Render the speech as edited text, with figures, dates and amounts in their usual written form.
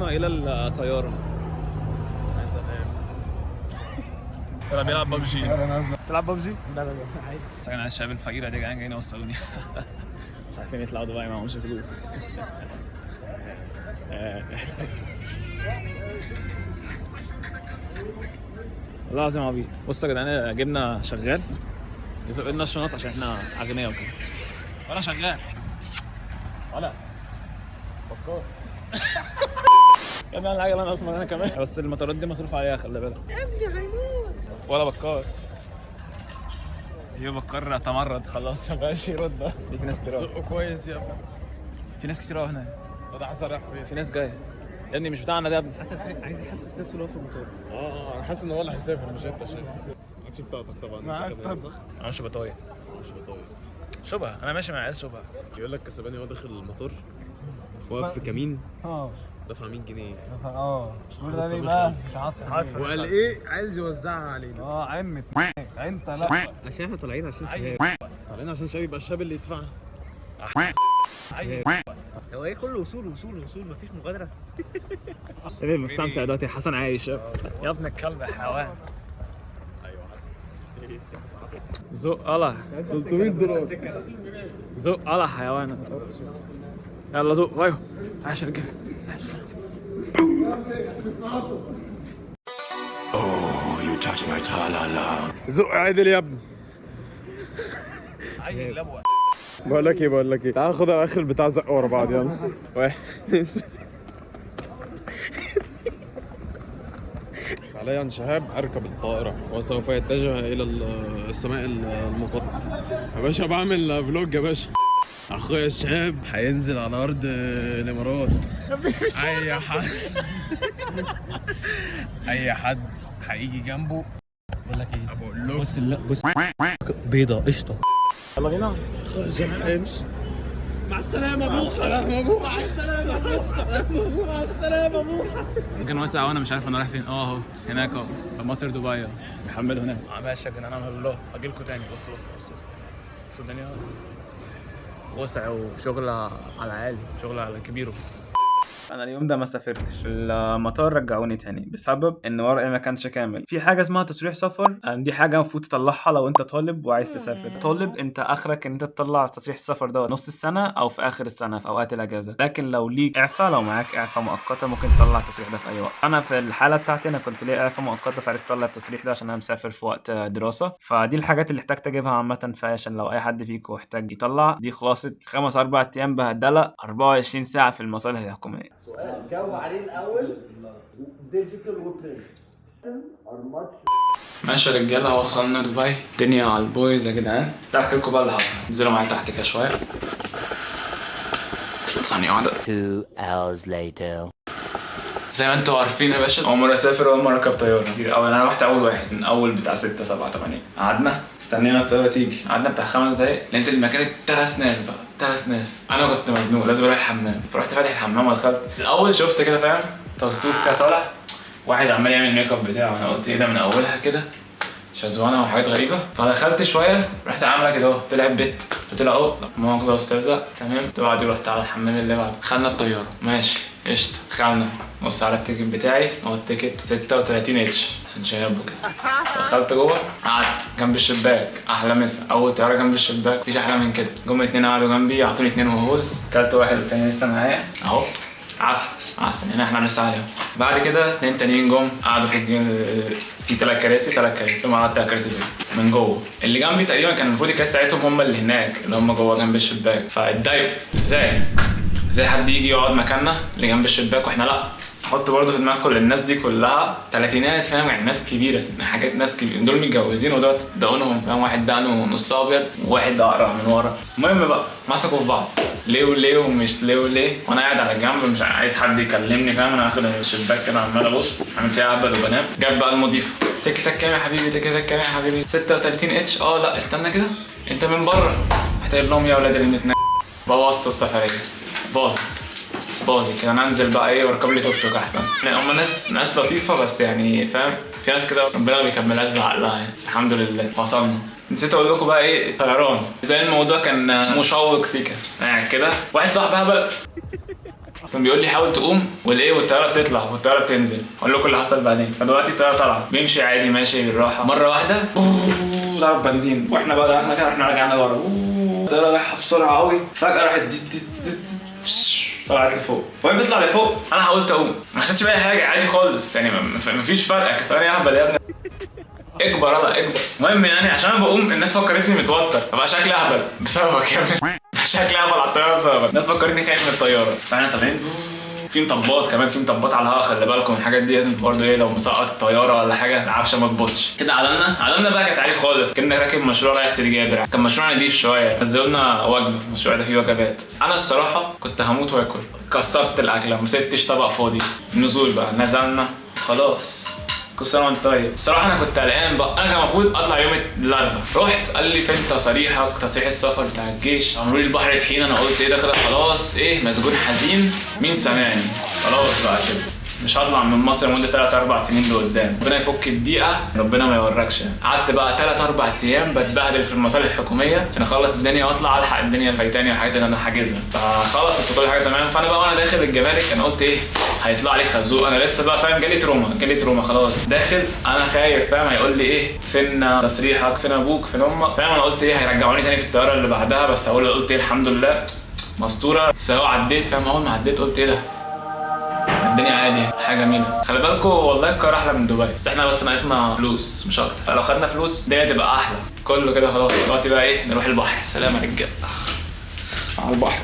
الى الطياره. يا سلام. سلام. بيلعب ببجي. تلعب ببجي؟ لا لا لا، عادي. سكن على الشباب الفقيرة دي جايين يوصلوني، مش عارفين يطلعوا دبي، معهمش فلوس. والله العظيم عبيط. بصوا يا جدعان، جبنا شغال يزق لنا الشنط عشان احنا اغنياء وكده. ولا شغال ولا بكار. يا ابني العجلة انا اسمر انا كمان، بس المطارات دي مصروف عليها، خلي بالك يا ابني، هيموت. ولا بكار، يا بكار تمرد خلاص، ما بقاش يرد. في ناس كتير قوي. زقه كويس يا ابني. في ناس كتير قوي هناك. ده حسن رايح فين؟ في ناس جايه يا ابني، مش بتاعنا ده يا ابني. حسن عايز يحسس نفسه ان هو في المطار. اه، انا حاسس ان هو اللي هيسافر مش انت. شايف معكش بطاقتك طبعا. معاك طبعا. انا مش بطايق. مش بطاقة. شبهه، انا ماشي مع عيال شبهه. يقول لك كسباني وهو داخل المطار، واقف في كمين، دفع 100 جنيه. اه، كل ده ليه بقى؟ مش عارف. وقال ايه؟ عايز يوزعها علينا. اه، عمت انت لا. عشان احنا طالعين عشان شباب. طالعين عشان شباب، يبقى الشاب اللي يدفعها. هو ايه كله وصول وصول وصول، مفيش مغادره. ايه مستمتع دلوقتي حسن عايش يا ابن الكلب يا حيوان. ايوه حسن. زق الله. 300 دولار. زق الله حيوان، يلا زق. ايوه، عاش يا رجاله. You touch my tra-la-la. زق عدل يا ابني. بقول لك ايه، بقول لك ايه، تعال خدها اخر البتاع، زق ورا بعض، يلا، واحد. حاليا شهاب اركب الطائره وسوف يتجه الى السماء المقاطعه. يا باشا بعمل vlog يا باشا. اخويا شهاب هينزل على ارض الامارات. اي حد، اي حد هيجي جنبه بقول لك ايه، بقول له بص، لا بص، بيضه قشطه. يلا بينا. امشي. مع السلامة ابوك. السلامة ابوك. مع السلامة، مع السلامة ابوك، مع السلامة ابوك. كان واسع وانا مش عارف انا رايح فين. اهو هناك اهو، مصر دبي اهو، بيحملوا هناك. ماشي يا جدعان، انا الله اجي لكم تاني. بص بص بص بص الدنيا واسع وشغل على عالي، شغل على كبيره. انا اليوم ده ما سافرتش. في المطار رجعوني تاني بسبب ان ورقي ما كانش كامل. في حاجه اسمها تصريح سفر، دي حاجه المفروض تطلعها لو انت طالب وعايز تسافر. طالب انت اخرك ان انت تطلع تصريح السفر ده نص السنه او في اخر السنه في اوقات الاجازه، لكن لو ليك اعفاء، لو معاك اعفاء مؤقته، ممكن تطلع التصريح ده في اي وقت. انا في الحاله بتاعتي انا كنت ليا اعفاء مؤقته، فعرفت اطلع التصريح ده عشان انا مسافر في وقت دراسه. فدي الحاجات اللي احتاجت اجيبها عامه، عشان لو اي حد فيكم احتاج يطلع. دي خلاصه 5 4 ايام بهدله، 24 ساعه في المصالح الحكوميه. جاوب عليه الاول، digital و print. ماشي يا رجاله، وصلنا دبي، الدنيا على البويز يا جدعان. تعالوا احكي لكم بقى اللي حصل. انزلوا معايا تحت كده شويه، ثانية واحدة. 2 hours later. زي ما انتوا عارفين يا باشا، اول مرة اسافر، اول مرة اركب طيارة كتير قوي. انا رحت اول واحد من اول بتاع 6 7 8. قعدنا استنينا الطيارة تيجي، قعدنا بتاع 5 دقايق، لقيت المكان اترس ناس بقى، اترس ناس. انا كنت مزنوق لازم اروح الحمام، فرحت فاتح الحمام ودخلت. الاول شفت كده فاهم تصدوس كده طالع، واحد عمال يعمل ميك اب بتاعه. انا قلت ايه ده من اولها كده، شزوانه وحاجات غريبه. فدخلت شويه، رحت عامله كده اهو، طلعت بت، قلت لها اهو لا مؤاخذه يا استاذه، تمام. بعد رحت على الحمام اللي بعده. دخلنا الطياره، ماشي قشطه. دخلنا، بص على ال ticket بتاعي، هو ال ticket 36 H عشان شهاب وكده. دخلت جوه، قعدت جنب الشباك، احلى مسا، اول طياره جنب الشباك، مفيش احلى من كده. جم اتنين قعدوا جنبي، عطوني اتنين هوز، كلت واحد والتاني لسه معايا اهو. عسل عسل، هنا احنا بنسعى عليهم. بعد كده اتنين تانيين جم قعدوا في تلات كراسي، تلات كراسي، هم قعدوا تلات كراسي دول من جوه. اللي جنبي تقريبا كان المفروض الكراسي بتاعتهم هم اللي هناك، اللي هم جوه جنب الشباك. فاتضايقوا، ازاي ازاي حد يجي يقعد مكاننا اللي جنب الشباك واحنا لا؟ حط برضه في دماغكم ان الناس دي كلها تلاتينات فاهم، يعني ناس كبيره، حاجات ناس كبيره، دول متجوزين ودول دقنهم فاهم، واحد دقنه نص ابيض وواحد اقرع من ورا. المهم بقى مسكوا في بعض، ليه وليه ومش ليه وليه، وانا قاعد على جنب مش عايز حد يكلمني فاهم. انا واخد الشباك كده عمال ابص، عامل فيها اهبل وبنام. جت بقى المضيفه، تيكتك كام يا حبيبي؟ تيكتك كام يا حبيبي؟ 36 H. اه لا استنى كده، انت من بره. رحت قايل لهم يا ولاد اللي بوظتوا السفريه، باظت باظت كده. انا انزل بقى ايه واركب لي توك توك احسن. يعني هم ناس ناس لطيفه، بس يعني فاهم في ناس كده ربنا ما بيكملهاش بعقلها يعني. بس الحمد لله وصلنا. نسيت اقول لكم بقى ايه الطيران ده، الموضوع كان مشوق سيكا. قاعد كده، واحد صاحبي هبل. كان بيقول لي حاول تقوم والايه والطياره بتطلع والطياره بتنزل. اقول لكم اللي حصل بعدين. فدلوقتي الطيارة طالعه، بيمشي عادي ماشي بالراحة، مرة واحدة ضرب بنزين، واحنا بقى دخلنا كده، احنا رجعنا لورا، الطيارة رايحة بسرعة قوي، فجاة راحت دي دي دي طلعت لفوق. وهي بتطلع لفوق انا حاولت اقوم، ما حسيتش باي حاجة، عادي خالص يعني، مفيش فرق. ثواني اهبل يا ابني، اكبر يلا اكبر. المهم يعني عشان انا بقوم الناس فكرتني متوتر، فبقى شكلي اهبل بسببك يا ابني، بقى شكلي اهبل على الطيارة بسببك، الناس فكرتني خايف من الطيارة. فاحنا طالعين في مطبات، كمان في مطبات على الهواء، خلي بالكم الحاجات دي لازم برضه ايه، لو مسقط الطيارة ولا حاجة العفشه ما تبصش كده. علمنا بقى كانت عالي خالص، كنا راكب مشروع رايح سيدي جابر، كان مشروع نضيف شوية، نزلوا لنا وجبة، المشروع ده فيه وجبات. انا الصراحة كنت هموت واكل، كسرت الاكلة، ما سبتش طبق فاضي. نزول بقى، نزلنا خلاص، كل سنة وانت طيب. الصراحة انا كنت قلقان بقى، انا كان المفروض اطلع يوم الاربعاء، رحت قال لي فين تصاريحك، تصريح السفر بتاع الجيش، عمرو لي البحر طحين. انا قلت ايه ده كده خلاص، ايه مسجون حزين، مين سامعني، خلاص بقى كده مش هطلع من مصر لمدة 3 4 سنين لقدام، ربنا يفك الضيقه، ربنا ما يوركش. قعدت بقى 3 4 ايام بتبهدل في المصالح الحكومية عشان اخلص الدنيا واطلع الحق الدنيا الفايتاني والحاجات اللي انا حاجزها. فخلصت كل حاجة تمام. فانا بقى وانا داخل الجمارك انا قلت ايه هيطلع لي خازوق، انا لسه بقى فاهم جالي trauma، جالي trauma خلاص، داخل انا خايف فاهم، هيقول لي ايه فين تصريحك، فين ابوك، فين امك، فاهم. انا قلت ايه هيرجعوني تاني في الطيارة اللي بعدها، بس هقول قلت ايه الحمد لله مستورة. سواء عديت فاهم، اول ما عديت قلت ايه ده الدنيا عادي، حاجة جميلة. خلي بالكم والله القاهرة احلى من دبي، بس احنا بس ناقصنا فلوس مش اكتر، فلو خدنا فلوس الدنيا تبقى احلى كله كده. خلاص دلوقتي بقى ايه نروح البحر. سلام يا رجاله، على البحر.